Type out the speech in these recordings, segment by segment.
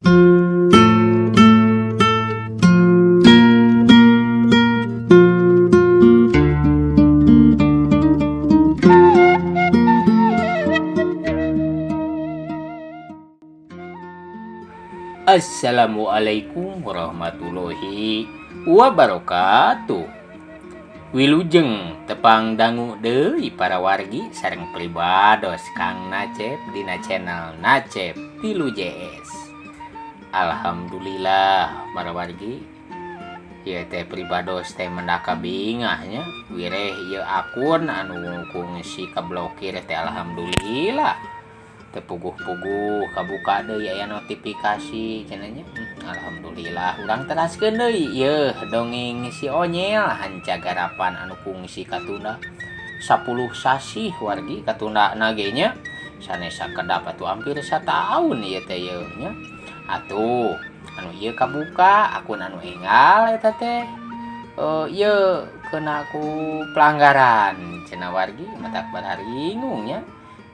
Assalamualaikum warahmatullahi wabarakatuh. Wilujeng tepang dangu deui para wargi sareng pribados Kang Nacep dina channel Nacep Tilu JS. Alhamdulillah para wargi ieu teh pribados teh mendaka bingah nya wireh ieu akun anu kungsi kablokir teh, alhamdulillah teu puguh-puguh kabuka deui, aya notifikasi cenah nya. Alhamdulillah urang teraskeun deui ieu dongeng si Onyel hanca garapan anu kungsi katunda 10 sasih wargi, katunda ge nya sanes sakedap atuh, hampir sataun ieu teh ieu nya. Atuh anu ieu kabuka akun anu enggal eta teh ieu kena ku pelanggaran cenah wargi, matak bararingung nya.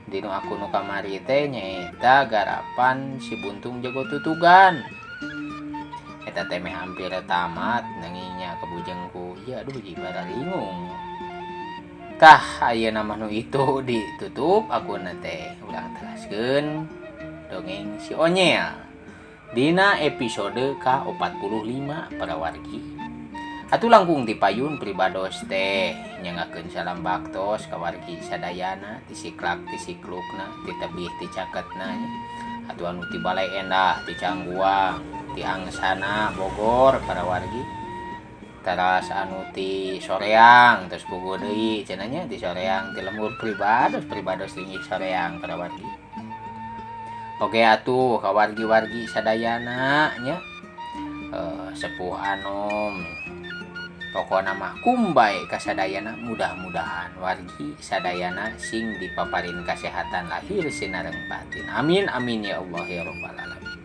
Dinu akun nu kamari teh nyaeta garapan si Buntung Jago Tutugan, eta teh meh hampir tamat nangingnya kabujeng ku ieu, aduh jadi bararingung. Tah, ayeuna mah nu itu ditutup akun teh, urang teraskeun dongeng si Onyel dina episode ka-45 para wargi. Atuh langkung ti payun pribados teh nyanggakeun salam baktos ka wargi sadayana ti siklak ti siklukna, ti tebih ti caketna nya. Atuh anu ti Balai Endah, ti Cangguang, ti Angsana Bogor para wargi, teras anu ti Soreang terus puguh deui cenah nya, ti Soreang ti lembur pribados, pribados tinggi Soreang para wargi. Oke atuh ka wargi-wargi sadayana nya, sepuh anom, pokona mah kumbai kasadayana, mudah-mudahan wargi sadayana sing dipaparin kesehatan lahir sinareng batin, amin amin ya Allah ya rabbal alamin.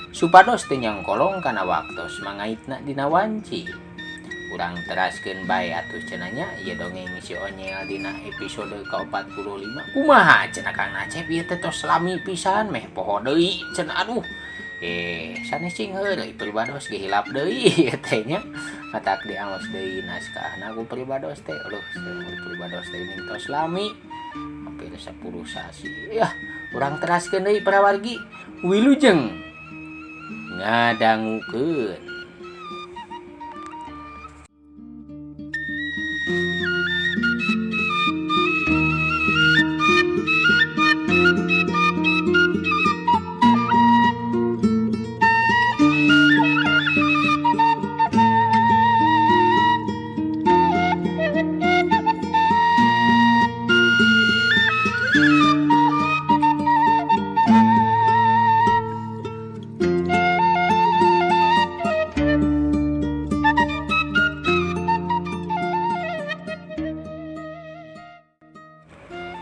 Supados teu nyangkolong kana waktos mangaitna dina wanci, urang teraskeun bae atuh cenah nya ieu dongeng si Onyel dina episode ka-45. Kumaha cenah Kang Nacep, ieu teh tos lami pisan meh poho deui cenah, aduh sanes cing heureuy, pribados ge hilap deui ieu teh nya, matak diangos deui naskahna ku pribados teh. Aduh, pribados teh ini tos lami hampir 10 sasi ya. Urang teraskeun deui para wargi, wilujeng ngadangukeun.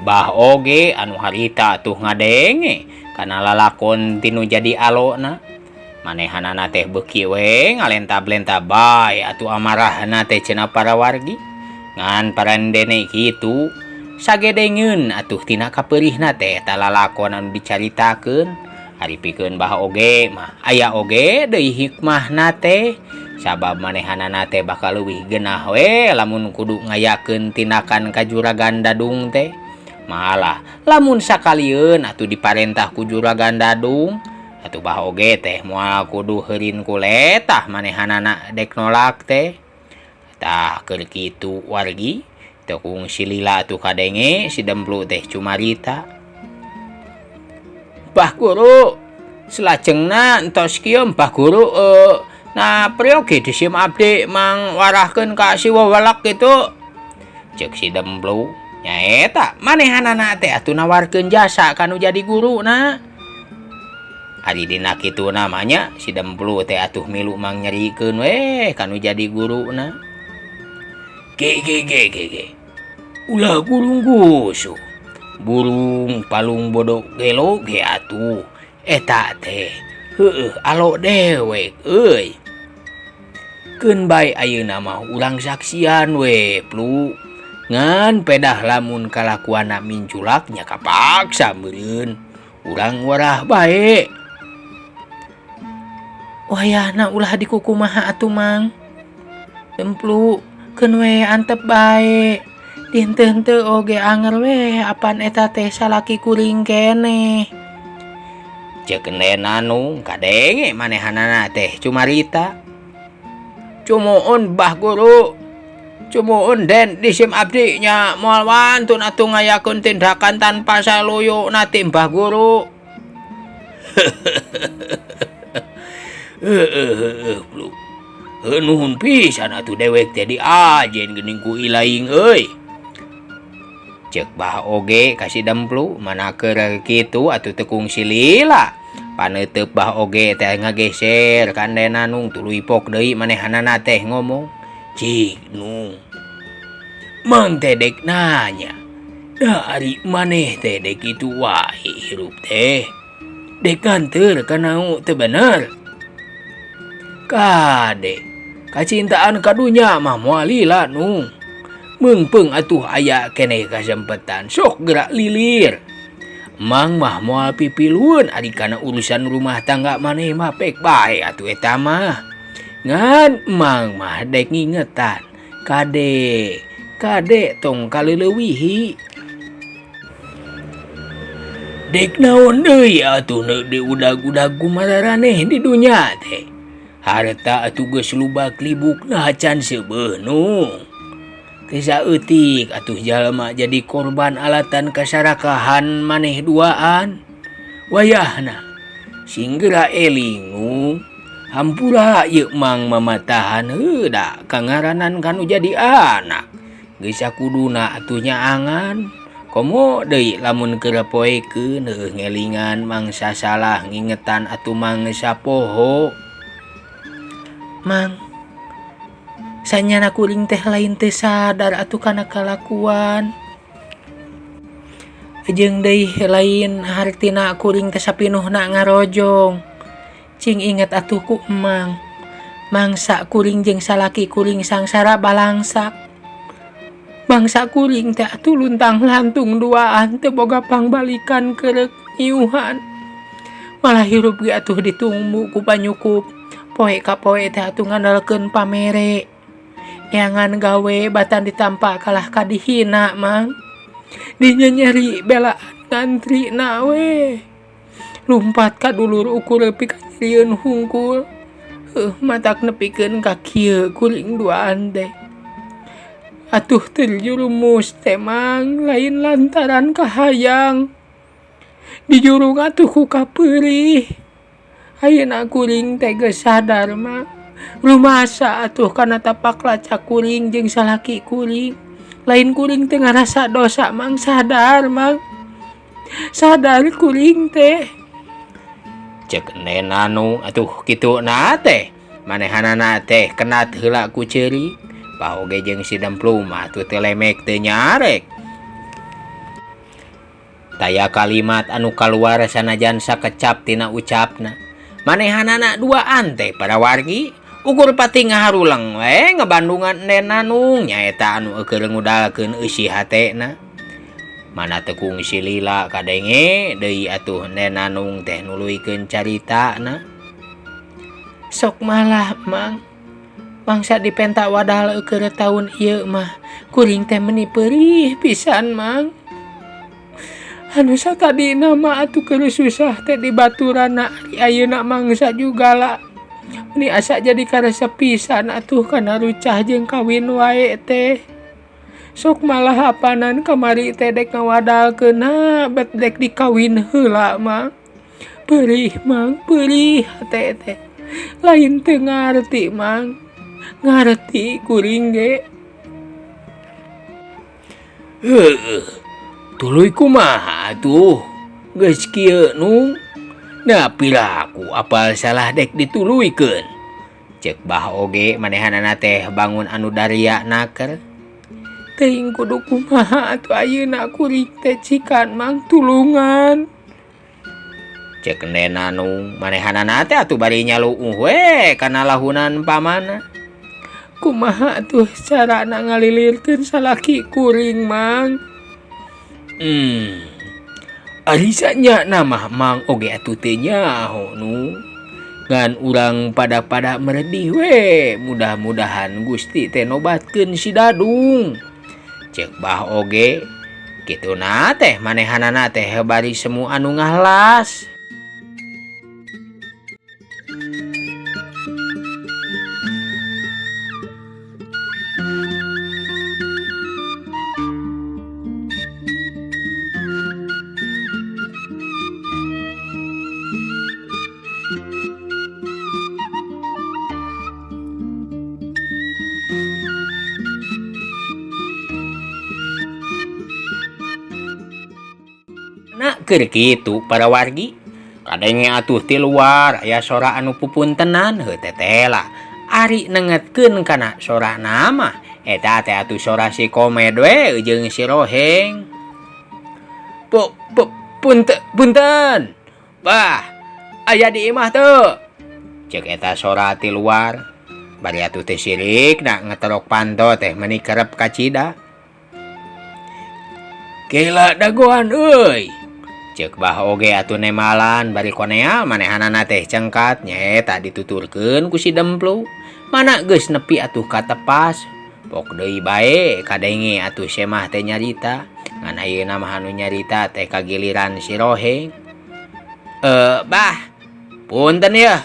Bah oge anu harita tuh ngadenge kana lalakon tinu jadi alona, manehanana teh beuki we ngalentab-lentab bae atuh amarahna teh cenah para wargi. Ngan parandene kitu sagedengeun atuh tina kapeurihna teh eta lalakon anu dicaritakeun. Ari pikeun bah oge mah aya oge deui hikmahna teh, sabab manehanana teh bakal leuwih genah we lamun kudu ngayakeun tindakan ka juragan Dadung teh. Malah lamun sakalieun atuh diparentah ku juragan Dadung atuh bah oge teh moal kudu heurin ku letah manehanana dek nolak teh. Tah, keur kitu wargi, teu kungsi lila atuh kadenge si Demplu teh cumarita. Bah Guru, salajengna entos kieu Mbah Guru, nah peryogi disim abdi mangwarahkeun ka si wewelek kitu, cek si Demplu. Nyaeta manehanana teh atuh nawarkeun jasa kanu jadi guruna. Ari dina kitu namanya si Demplu teh atuh milu mangnyerikeun we kanu jadi guruna. Ge ge ge ge ge, ulah gurung gusuh, burung palung bodoh gelo ge atuh eta teh heueuh alo dewek euy. Keun bae ayeuna mah urang saksian we Plu, ngan pedah lamun kalakuanna minculak nya kapaksa meureun urang warah bae. Wayahna ulah dikukumaha atuh Mang. Demplu keun we antep bae. Dihenteu-henteu oge anger we apan eta teh salaki kuring keneh. Ceuk Ende Nanung kadenge manehanana teh cumarita. Cumuun Bah Guru. Cumuun Den disim abdi nya moal wantun atuh ngayakeun tindakan tanpa saluyu na ti Mbah Guru. Heueuh heueuh Plu. Heuh nuhun pisan atuh dewek teh diajen geuning ku ilaing euy. Ceuk Bah oge ka si Demplu mana keur kitu atuh teu kungsi lila. Paneuteup Bah oge teh ngageser ka Ende Nanung tuluy pok deui manehanana teh ngomong. Cik Nung. Mang teh dek nanya. Da ari maneh teh dek kitu wae hirup teh. Dek nganteur kana teu bener. Kade, kacintaan ka dunya mah moal lila Nung. Meungpeung atuh aya keneh kasempetan sok gerak lilir. Mang mah moal pipilueun ari kana urusan rumah tangga maneh mah pek bae atuh eta mah. Ngan Mang mah dek ngingetan kade, kade tong kaleulewihi. Dek naon deui atuh neuk diudag-udag ku mararaneh di dunya teh. Harta atuh geus lubak libuk nah can seubeuh Nung. Teu saeutik atuh jalma jadi korban alatan kasarakahan maneh duaan. Wayahna sing geura eling Nung. Hampura ieu Mang mamatahan heuh da kangaranan kanu jadi anak. Geus sakuduna atuh nyaangan. Komo deui lamun keur poekeun heuh ngelingan mangsa salah ngingetan atuh mangsa poho. Mang, sanyana kuring teh lain teu sadar atuh kana kalakuan. Jeung deui lain hartina kuring teh sapinuhna ngarojong. Cing inget atuh ku Emang. Mangsa kuring jeung salaki kuring sangsara balangsak. Mangsa kuring teh atuh luntang lantung duaan teu boga pangbalikan keurek ngiuhan. Malah hirup ge atuh ditunggu ku panyukup. Poe ka poe teh atuh ngandalkeun pamere. Neangan gawe batan ditampa kalah ka dihina Mang. Dinyenyeri belaan ngantri na we. Lumpat ka dulur ukur pikanyerieun hungkul. Heuh matak nepikeun ka kieu kuring duaan teh. Atuh terjerumus teh Mang lain lantaran kahayang. Dijurung atuh ku kapeurih. Ayeuna kuring teh geus sadar Mang. Rumasa atuh kana tapak lacak kuring jeung salaki kuring. Lain kuring teh ngarasa dosa Mang, sadar Mang. Sadar kuring teh. Ceuk Ende Nanung atuh kitu na teh. Manehanana teh kenat heula ku ceurik. Bah oge jeung si Demplu mah atuh teu lemek teu nyarek. Taya kalimat anu kaluar sanajan sakecap tina ucapna. Manehanana duaan teh para wargi ukur pati ngaharuleng we ngebandungan Ende Nanung nyaeta anu eukeun ngudalkeun eusi hatena. Mana teu kungsi lila kadenge deui atuh Ende Nanung teh nuluykeun caritana. Sok malah Mang, mangsa dipenta wadal eukeun taun ieu mah kuring teh meuni peurih pisan Mang. Anu satadina mah atuh keur susah teh dibaturana ari ayeuna mangsa jugala. Meni asa jadi karesep pisan atuh kana rucah jeung kawin wae teh. Sok malah apanan kamari teh dek ngawadalkeunna bet dek dikawin heula Mang. Peurih Mang, peurih hate teh. Lain teu ngarti Mang, ngarti kuring ge. Heueuh, tuluy kumaha atuh? Geus kieu Nung. Nah piraku apal salah dek dituluykeun. Ceuk Bah oge manehanana teh bangun anu daria naker. Teuing kudu kumaha atuh ayeuna kuring teh cikan Mang tulungan. Ceuk Ende Nanung manehanana teh atuh bari nyaluuh we kana lahunan pamana. Kumaha atuh carana ngalilirkeun salaki kuring Mang? Ari sanyana mah Mang oge atuh teu nyaho Nung. Ngan urang pada-pada meredih we, mudah-mudahan Gusti teh nobatkeun si Dadung. Ceuk Bah oge, kituna teh manehanana teh bari semu anu ngahlas. Nah, keur kitu para wargi kadenge atuh ti luar aya sora anu pupuntenan heuh tetela ari nengetkeun kana sora nama eta teh atuh sora si Komed we jeung si Roheng. Punten bah aya di imah teu ceuk eta sora ti luar bari atuh teh sirikna ngeterok panto teh meuni kerep kacida. Gela dagoan euy ceuk Bah oge atuh nemalan bari konea manehanana teh cengkat nyaeta dituturkeun ku si Demplu mana geus nepi atuh katepas pok deui bae kadenge atuh semah teh nyarita ngan ayeuna mah anu nyarita teh kagiliran si Roheng. Bah punten yeuh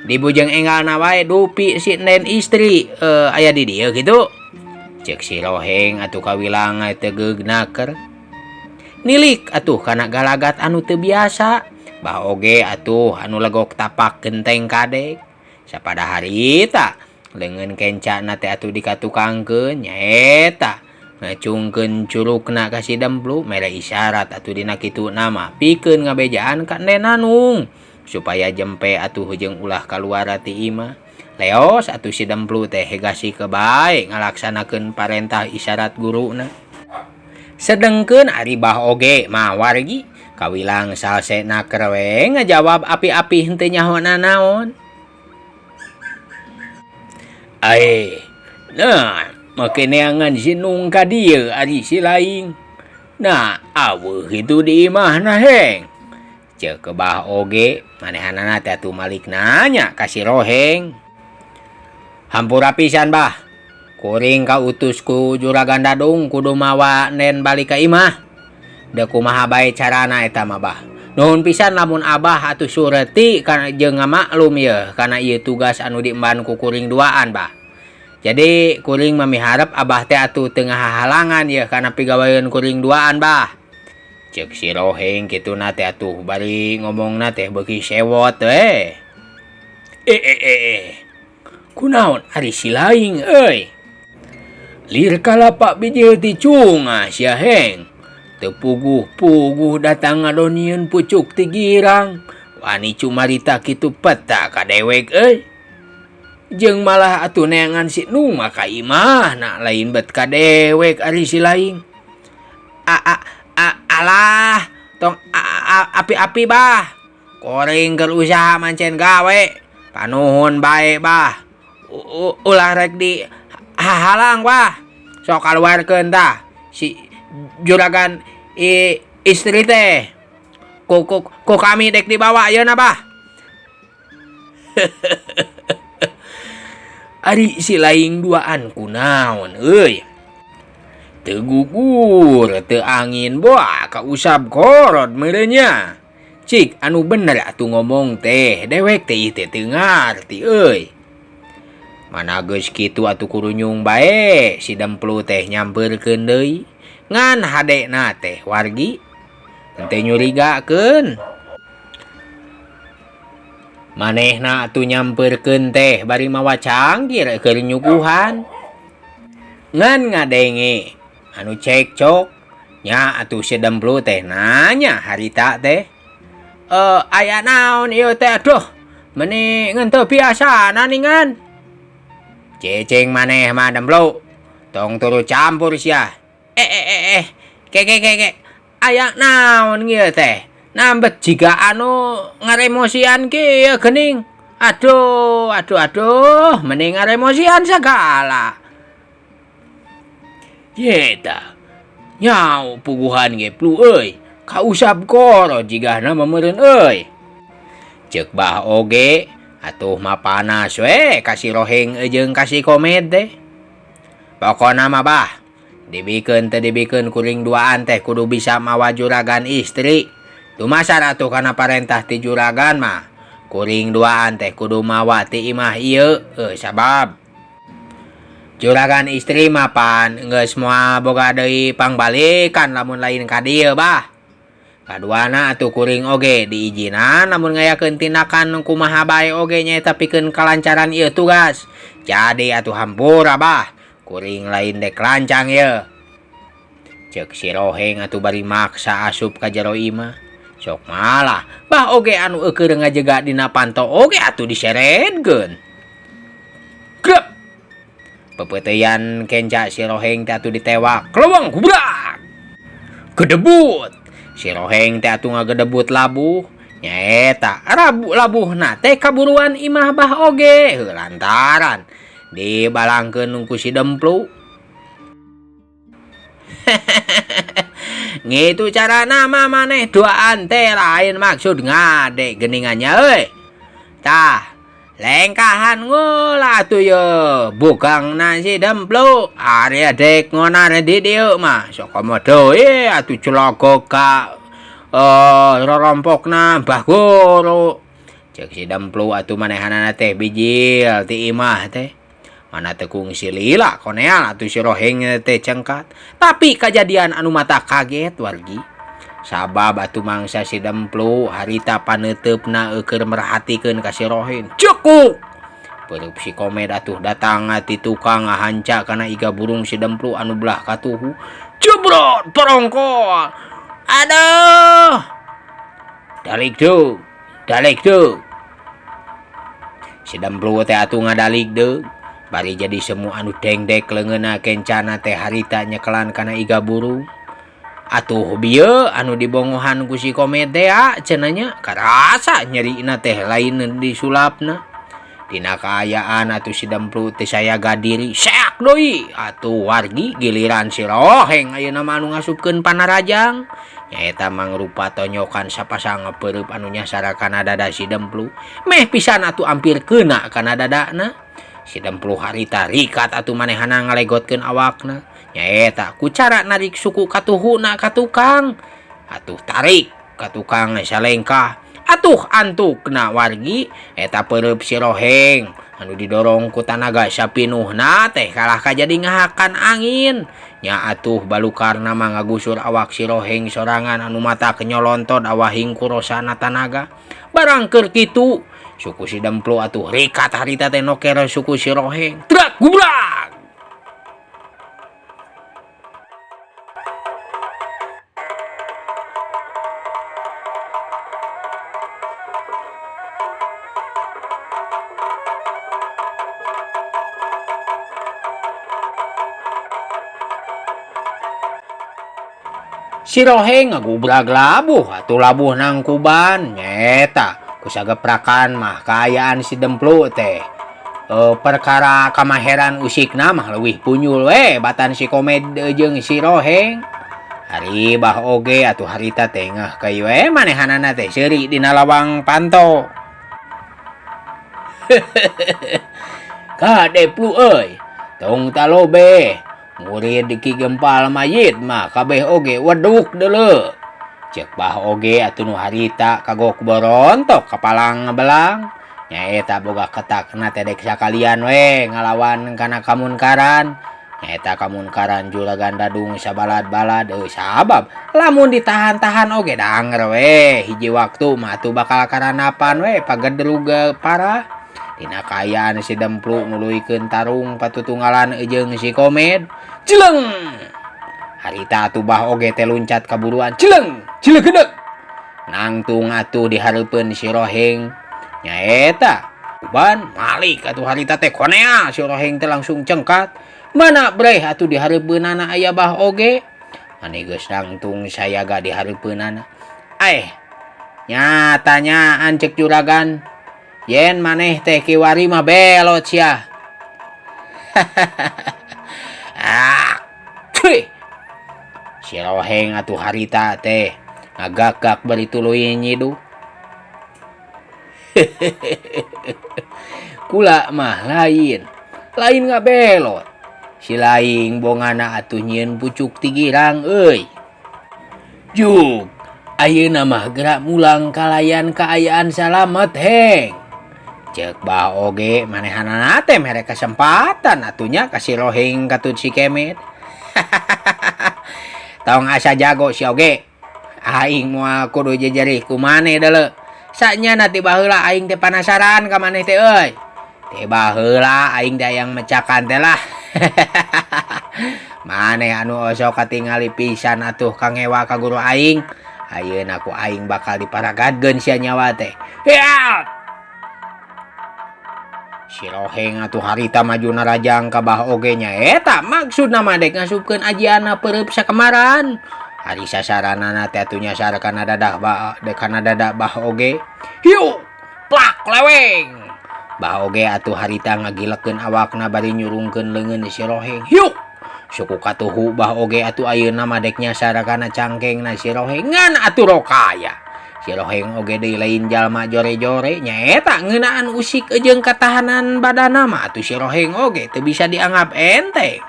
di bujeng enggalna wae dupi si nen istri aya di dieu kitu ceuk si Roheng atuh kawilang teh geugnaker. Nilik atuh kana galagat anu teu biasa Bah oge atuh anu legok tapak genteng kadek sapada harita leungeun kencana teh atuh dikatukangkeun nyaeta ngacungkeun curugna ka si Demplu mere isyarat atuh dina kitu nama pikeun ngabejaan ka Nenanung supaya jempe atuh jeung ulah kaluar ti imah. Leos atuh si Demplu teh hegasi kebae ngalaksanakeun parentah isyarat guruna. Sedengkeun ari Bah oge mah wargi kawilang salsena keur we ngajawab api-api henteu nyaho nanaon. Ae, nah make neangan si Nung ka dieu ari si laing. Nah, aweuh kitu di imahna heng. Ceuk Bah oge manehanana teh atuh malik nanya ka si Roheng. Hampura pisan Bah. Kuring kautus ku Juragan Dadung kudu mawa nen balik ka imah. Deu kumaha bae carana eta mah Bah. Nuhun pisan lamun Abah atuh sureti kana jeung ngamaklum yeuh kana ieu tugas anu diemban ku kuring duaan Bah. Jadi kuring mah miharep Abah teh atuh teu ngahalangan yeuh kana pigaweun kuring duaan Bah. Ceuk si Roheng kituna teh atuh bari ngomongna teh beuki sewot we. Kunaon ari si laing euy. Lir kalapa bijil ti cunga sia heng. Teu puguh-puguh datang ngadonieun pucuk ti girang. Wani cumarita kitu peta ka dewek euy. Jeung malah atuh neangan si Nung mah ka imahna lain bet ka dewek ari si laing. Alah tong api-api Bah. Koring keur usaha mancen gawe. Panuhun bae Bah. Ulah rek di hahalang Bah. Sok kaluarkeun tah si juragan istri teh. Ku kami dek dibawa ayeuna Bah. Ari si laing duaan kunaon euy. Teu gugur, teu angin boa kausap korot meureun nya. Cik anu bener atuh ngomong teh dewek teh ieu teh teu ngarti euy. Mana geus kitu atuh kurunyung bae si Demplu teh nyampeurkeun deui. Ngan hadena teh wargi henteu nyurigakeun. Manehna atuh nyampeurkeun teh bari mawa cangkir keur nyuguhan. Ngan ngadenge anu cekcok nya atuh si Demplu teh nanya harita teh. Aya naon ieu teh aduh meuni ngenteu biasana ningan. Ceceng maneh mah Demplu tong turu campur sia. Ke aya naon ieu teh nambet jiga anu ngaremosian kieu geuning. Aduh mending ngaremosian sagala. Yeta nyau puguhan ge plu euy kausap koro jigana mah meureun euy. Ceuk Bah oge Atuh mah panas we ka si Roheng jeung ka si Komed teh. Pokona mah bah, dibikeun teu dibikeun kuring duaan teh kudu bisa mawa juragan istri. Dumasar atuh kana parentah ti juragan mah, kuring duaan teh kudu mawa ti imah ieu sabab juragan istri mah pan geus moal boga deui pangbalikan lamun lain ka dieu bah. Kaduana atuh kuring oge diijinan lamun ngayakeun tindakan kumaha bae oge nyaeta pikeun kalancaran ieu tugas. Jadi atuh hampura bah, kuring lain dek lancang ieu. Ceuk si Roheng atuh bari maksa asup ka jero imah. Sok malah bah oge anu eukeur ngajega dina panto oge atuh diseredkeun. Grep! Pepeuteyan kenca si Roheng teh atuh ditewak, keleweng gubrak. Gedebut. Si Roheng teh atuh ngagedebut labuh. Nyaeta rabu labuhna teh kaburuan imah bah oge heuh lantaran dibalangkeun ku si Demplu. Ngitu carana mah maneh duaan teh lain maksud ngade geningannya euy. Tah lengkahan ngula atuh ye bukangna si Demplu ari dek ngonar di dieu mah sok komo deui atuh celaka ka rorompokna Mbah Guru. Ceuk si Demplu atuh manehanana teh bijil ti imah teh. Mana teu kungsi lila koneal atuh si Roheng teh cengkat. Tapi kajadian anu mata kaget wargi. Sabab atuh mangsa si Demplu harita paneuteup-na eukeun merhatikeun ka si Roheng. Cekuk! Peurup si Komed atuh datang ti tukang ngahanca kana iga burung si Demplu anu belah katuhu. Jebrot porongkol. Aduh! Dalik deuk, dalik deuk. Si Demplu teh atuh ngadalik deuk. Bari jadi semu anu dengdek leungeunna kencana teh harita nyekelan kana iga burung. Atuh bieu anu dibongohan ku si Komed teh cenah nya karasa nyerina teh lain disulapna. Dina kaayaan atuh si Demplu teh sayaga diri seak deui atuh wargi giliran si Roheng ayeuna mah anu ngasupkeun panarajang. Nyaeta mangrupa tonyokan sapasang peurup anu nyasar kana dada si Demplu. Meh pisan atuh ampir keuna kana dadana. Si Demplu harita rikat atuh manehana ngalegotkeun awakna. Nyaeta ku cara narik suku katuhuna ka tukang. Atuh tarik ka tukang salengkah. Atuh antukna wargi eta peurup si Roheng anu didorong ku tanaga sapinuhna teh kalah ka jadi ngahakan angin. Nya atuh balukarna mah ngagusur awak si Roheng sorangan anu mata kenyolontod awahing ku rosana tanaga. Barang keur kitu suku si Demplu atuh rikat harita teh noker suku si Roheng. Trak gubrak. Si Roheng ngagubrag labuh atuh labuh nangkuban nyaeta ku sageprakan mah kaayaan si Demplu teh. Perkara kamaheran usikna mah leuwih punyul we batan si Komed jeung si Roheng. Ari bah oge atuh harita teh ngeh ka ieu we manehanana teh seuri dina lawang panto. Kade plu euy, tong talobe. Murid Ki Gempal mayit mah kabeh oge weduk deuleu. Ceuk bah oge atuh nu harita kagok borontok kapalang belang. Nyaeta boga ketakna teh dek sakalian we ngalawan kana kamunkaran. Nyaeta kamunkaran juragan dadung sabalad-balad euy sabab lamun ditahan-tahan oge danger we hiji waktu mah atuh bakal karanapan we pagedrug parah. Dina kaayaan si Demplu nuluykeun tarung patutunggalan jeung si Komed. Cileng! Harita atuh bah oge teh luncat kaburuan. Cileng! Cilegedeg! Nangtung atuh dihareupeun si Roheng. Nyaeta ban malik atuh harita teh konea si Roheng teh langsung cengkat. Mana breh atuh dihareupeunana aya bah oge. Mani geus nangtung sayaga dihareupeunana. Aeh, nyatanya anceuk juragan. Yen maneh teh kiwari mah belot sia. Ah, cuy. Si Roheng atuh harita teh ngagak-gak bari tuluy nyiduh. Kula mah lain lain ngabelot si laing bongana atuh nyieun pucuk ti girang euy. Juk ayeuna mah geura mulang kalayan kaayaan salamet heng. Ceuk bah oge manehanana teh mere kasempatan atuh nya ka si Roheng katut si Kemet. Tong asa jago si oge. Aing moal kudu jejerih ku maneh deuleu. Sanyana ti baheula aing teh panasaran ka maneh teh euy. Ti baheula aing teh hayang mecakan teh lah. Maneh anu osok katingali pisan atuh kangewa ka guru aing. Ayeuna ku aing bakal diparagadkeun sia nyawa teh. Hiat! Si Roheng atuh harita maju narajang ka bah oge nyaeta maksudna mah dek ngasupkeun ajianna peureub sakemaran. Ari sasaranana teh atuh nyasar kana dadah ba kana dada bah oge. Hiu! Plak leweng! Bah oge atuh harita ngagilekeun awakna bari nyurungkeun leungeun si Roheng. Hiu! Suku katuhu bah oge atuh ayeuna mah dek nyasar kana cangkengna si Roheng ngan atuh rokaya. Si Roheng oge deui lain jalma jore-jore nyaeta ngeunaan usik jeung katahanan badanna mah atuh si Roheng oge teu bisa dianggap enteng.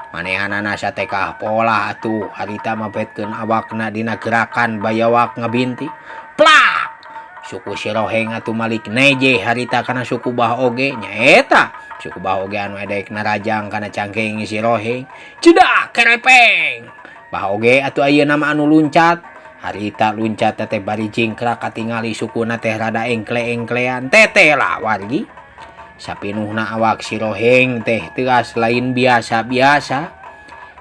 Manehanana satekah pola atuh harita mapetkeun awakna dina gerakan bayawak ngabinti. Plak! Suku si Roheng atuh malik neje harita kana suku bah oge nyaeta suku bah oge anu edek narajang kana cangkeng si Roheng. Cedak kerepeng! Bah oge atuh ayeuna mah anu luncat. Harita luncat teh bari jingkrak katingali sukuna teh rada engkle-engklean teteh lah wargi. Sapinuhna awak si Roheng teh teas lain biasa-biasa.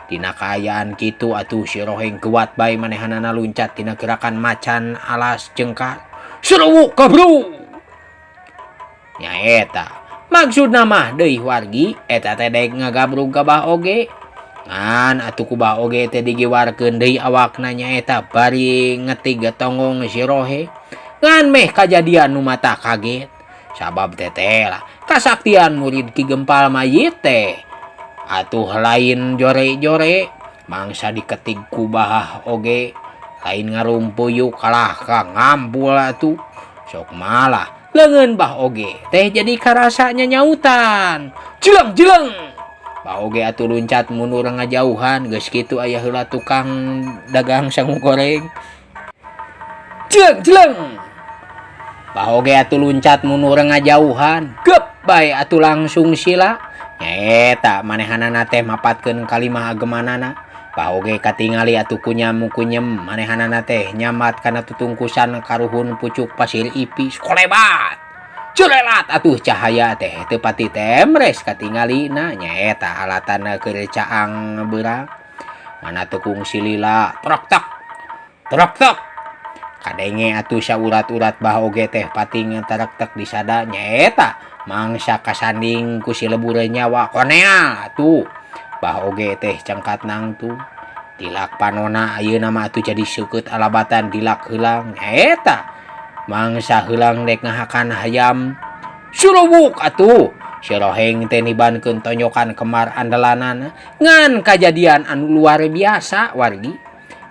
Dina kaayaan kitu atuh si Roheng kuat bae manehanana luncat dina gerakan macan alas jengkar. Seruwuk kabru. Nyaeta maksudna mah deui wargi eta teh dek ngagabrug ka bah oge. Ngan atuh ku bah oge teh digiwarkeun deui awakna nyaeta bari ngetig tonggong si Roheng. Ngan meh kajadian nu mata kaget. Sabab teteh lah kasaktian murid Ki Gempal Mayit teh atuh lain jore-jore mangsa diketig ku bah oge lain ngarumpuyuk kalah ka ngampul atuh sok malah leungeun bah oge teh jadi karasanya nyautan jeleng-jeleng. Bah oge atuh luncat mundur ngajauhan geus kitu aya heula tukang dagang sangu goreng. Jeleng-jeleng. Bah oge atuh luncat mundur ngajauhan gep bae atuh langsung sila. Nyaeta manehanana teh mapatkeun kalimah agemanana. Bah oge katingali atuh kunyam kunyem manehanana teh nyamat kana tutungkusan karuhun pucuk pasir ipis kolebat. Culelat atuh cahaya teh teu pati temres katingalina nyaeta alatana keur caang beurang. Mana teu kungsi lila trok tok trok tok. Kadenge atuh saurat-urat bah oge teh pating tarektek disada nyaeta mangsa kasanding ku si lebur nyawa koneal atuh. Bah oge teh cengkat nangtung. Dilak panona ayeuna mah atuh jadi seukeut alabatan dilak heulang nyaeta. Mangsa heulang dek ngahakan hayam surubuk atuh. Si Roheng teh nibankeun tonyokan kemar andalanana ngan kajadian anu luar biasa wargi.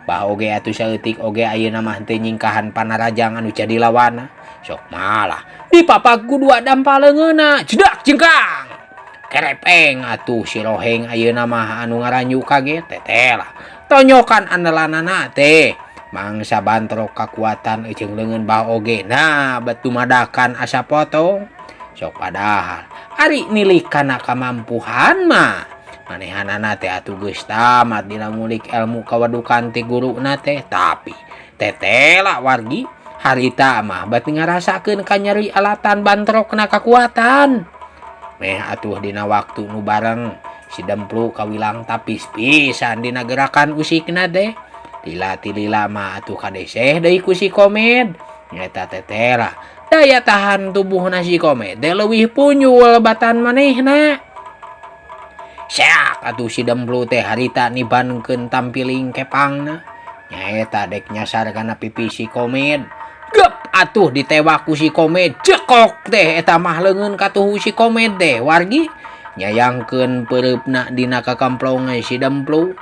Bah oge atuh saeutik oge ayeuna mah teu nyingkahan panarajang anu jadi lawana. Sok malah dipapak ku dua dampal leungeunna jedak jengkang. Kerepeng atuh si Roheng ayeuna mah anu ngaranyu kaget teteh lah. Tonyokan andalanana teh mangsa bantrok kakuatan jeung leungeun bah oge nah batu madakan asa potong. Sok padahal ari nilik kana kamampuhan mah manehanana teh atuh geus tamat dina ngulik ilmu kawadukan ti guruna teh tapi teteh lah wargi harita mah batu ngarasakeun kanyeri alatan bantrokna kakuatan. Meh atuh dina waktu nu bareng si Demplu kawilang tapis pisan dina gerakan usikna teh. Lila-tilila mah atuh kadeseh deui ku si Komed. Nyata teteh lah daya tahan tubuhna si Komed teh leuwih punyul batan manehna. Seak atuh si Demplu teh harita nibankeun tampiling kepangna. Nyaeta dek nyasar kana pipi si Komed. Gep atuh ditewak ku si Komed. Cekok teh eta mah leungeun katuhu si Komed teh wargi. Nyayangkeun peureupna dina kakamplong si Demplu.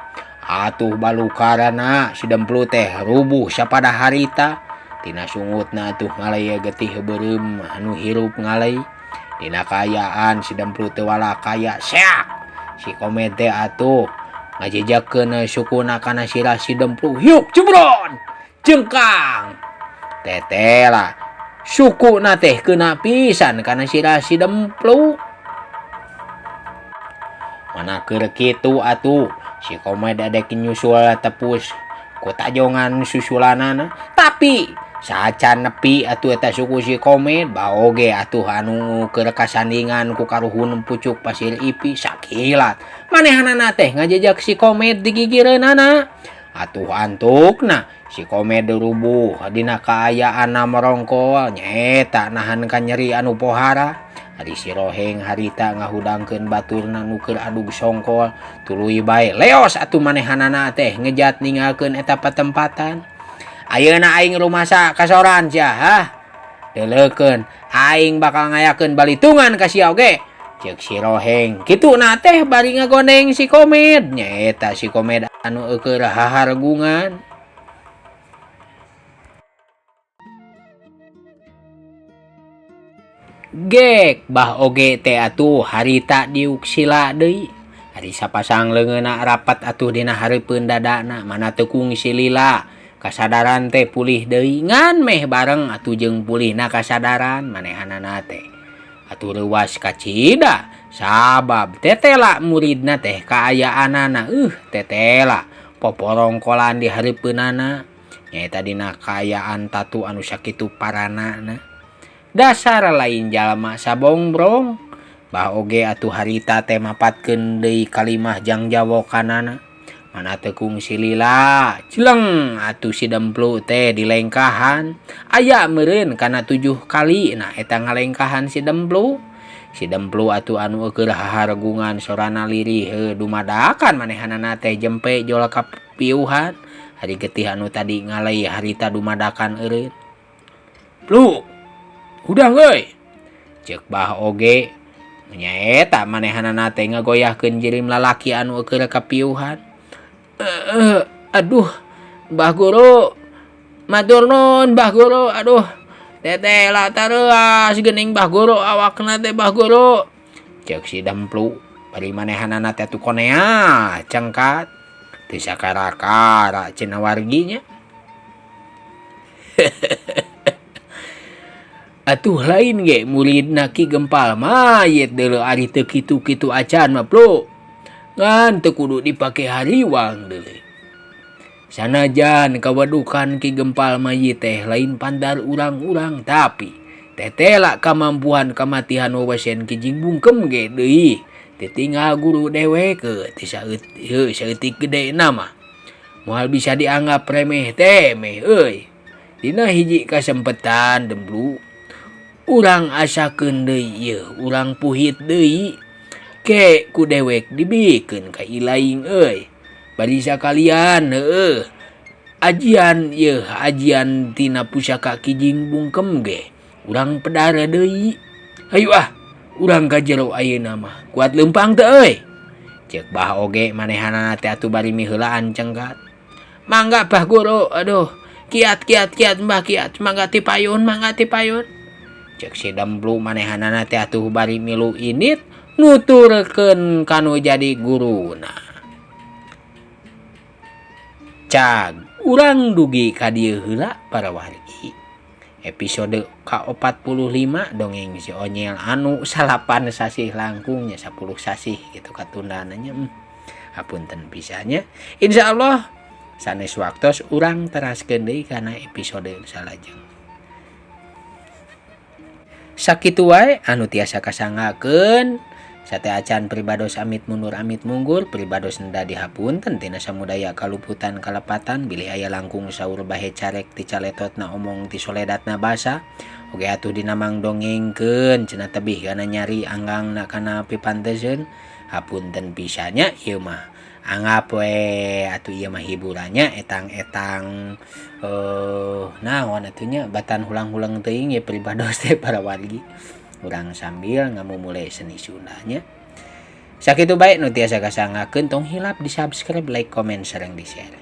Atuh balukarana si Demplu teh rubuh sapada harita. Tina sungutna atuh ngalai getih beureum anu hirup ngalai. Dina kaayaan si Demplu teu walakaya seak. Si Komed teh atuh ngajejakeun sukuna kana sirah si Demplu hiuk jebron jengkang. Tetela sukuna teh keuna pisan kana sirah si Demplu. Mana keur kitu atuh si Komed adek nyusul tepus ku tajongan susulanana tapi sacan nepi atuh eta suku si Komed baoge atuh anu keur kasandingan ku karuhun pucuk pasir ipi sakilat manehanana teh ngajejak si Komed digigireunana atuh antukna si Komed rubuh dina kaayaanna merongkol nyaeta nahan ka nyeri anu pohara. Ari si Roheng harita ngahudangkeun baturna nu keur adug songkol tuluy bae leos atuh manehanana teh ngejat ninggalkeun eta patempatan. Ayeuna aing rumasa kasoran sia hah deuleukeun aing bakal ngayakeun balitungan ka sia oge ceuk si Roheng kituna teh bari ngagondeng si Komed nyaeta si Komed anu eueuh hahargungan. Gek bah oge teh atuh harita diuk sila deui. Ari sapasang leungeunna rapat atuh dina hareupeun dadana mana teu kungsi lila. Kasadaran teh pulih deui ngan meh bareng atuh jeung pulihna kasadaran manehanana teh. Atuh leuwas kacida sabab tetela muridna teh kaayaanana tetela poporongkolan di hareupeunana nyaeta dina kaayaan tatu anu sakitu paranana. Dasar lain jalma sabongbrong bah oge atuh harita teh mapatkeun deui kalimah jang jawokanana mana teu kungsi lila jeleng atuh si Demplu teh dilengkahan aya meureun kana 7 kali nah eta ngalengkahan si Demplu. Si Demplu atuh anu eueuh hahargungan sorana lirih heuh dumadakan manehanana teh jempe jol kapiuhan ari getih anu tadi ngalai harita dumadakan eureun. Plu hudang euy ceuk bah oge nyaeta manehanana teh ngagoyahkeun jirim lalaki anu eueuh kapiuhan. Aduh Bah Guru matur nuhun Bah Guru aduh teteh lah tareuas geuning Bah Guru awakna teh Bah Guru ceuk si Demplu bari manehanana teh atuh konea cengkat teu sakara-kara cenah warginya. Atuh lain ge muridna Ki Gempal mayit deuleu ari teu kitu-kitu acan mah plu ngan teu kudu dipake hariwang deuleu. Sanajan kawadukan Ki Gempal mayit teh lain pandar urang-urang tapi tetela kamampuan kamatihan wewesen Ki Jingbungkem ge deui ditinggal guru dewek teu saeutik gedena mah moal bisa dianggap remeh temeh euy. Dina hiji kasempetan Demplu urang asakeun deui ieu urang puhit deui ke ku dewek dibikeun ka ilaing euy bari sakalian heueuh ajian ieu ajian tina pusaka Ki Jingbungkem ge urang pedar deui hayu ah urang ka jero ayeuna mah kuat leumpang teu euy ceuk bah oge manehanana teh atuh bari miheulaan cengkat mangga Bah Guru aduh kiat kiat kiat Mbah kiat mangga tipayun mangga tipayun ceuk si Demplu manehanana teh atuh bari milu init nuturkeun kanu jadi guruna. Cag urang dugi ka dieu heula para wargi. Episode ka-45 dongeng si Onyel anu 9 sasih langkungnya 10 sasih gitu katundananya. Hapunten pisannya. Insyaallah sanes waktos urang teraskeun deui kana episode salajeng. Sakitu wae anu tiasa kasanggakeun. Sate acan pribados amit mundur amit munggur pribados nda dihapunten tina samudaya kaluputan kalepatan bilih aya langkung saur bahe carek ti caletotna omong ti soledatna basa oge atuh dinamang dongengkeun cenah tebih kana nyari anggangna kana pipanteseun hapunten pisannya ieu mah anggap we atuh ieu mah hiburannya etang-etang naon atuh nya batan hulang-hulang teuing ye pribados teh para wargi. Urang sambil ngamumule seni Sundanya. Sakitu bae nu tiasa kasanggakeun tong hilap di subscribe, like, komen, sareng di share.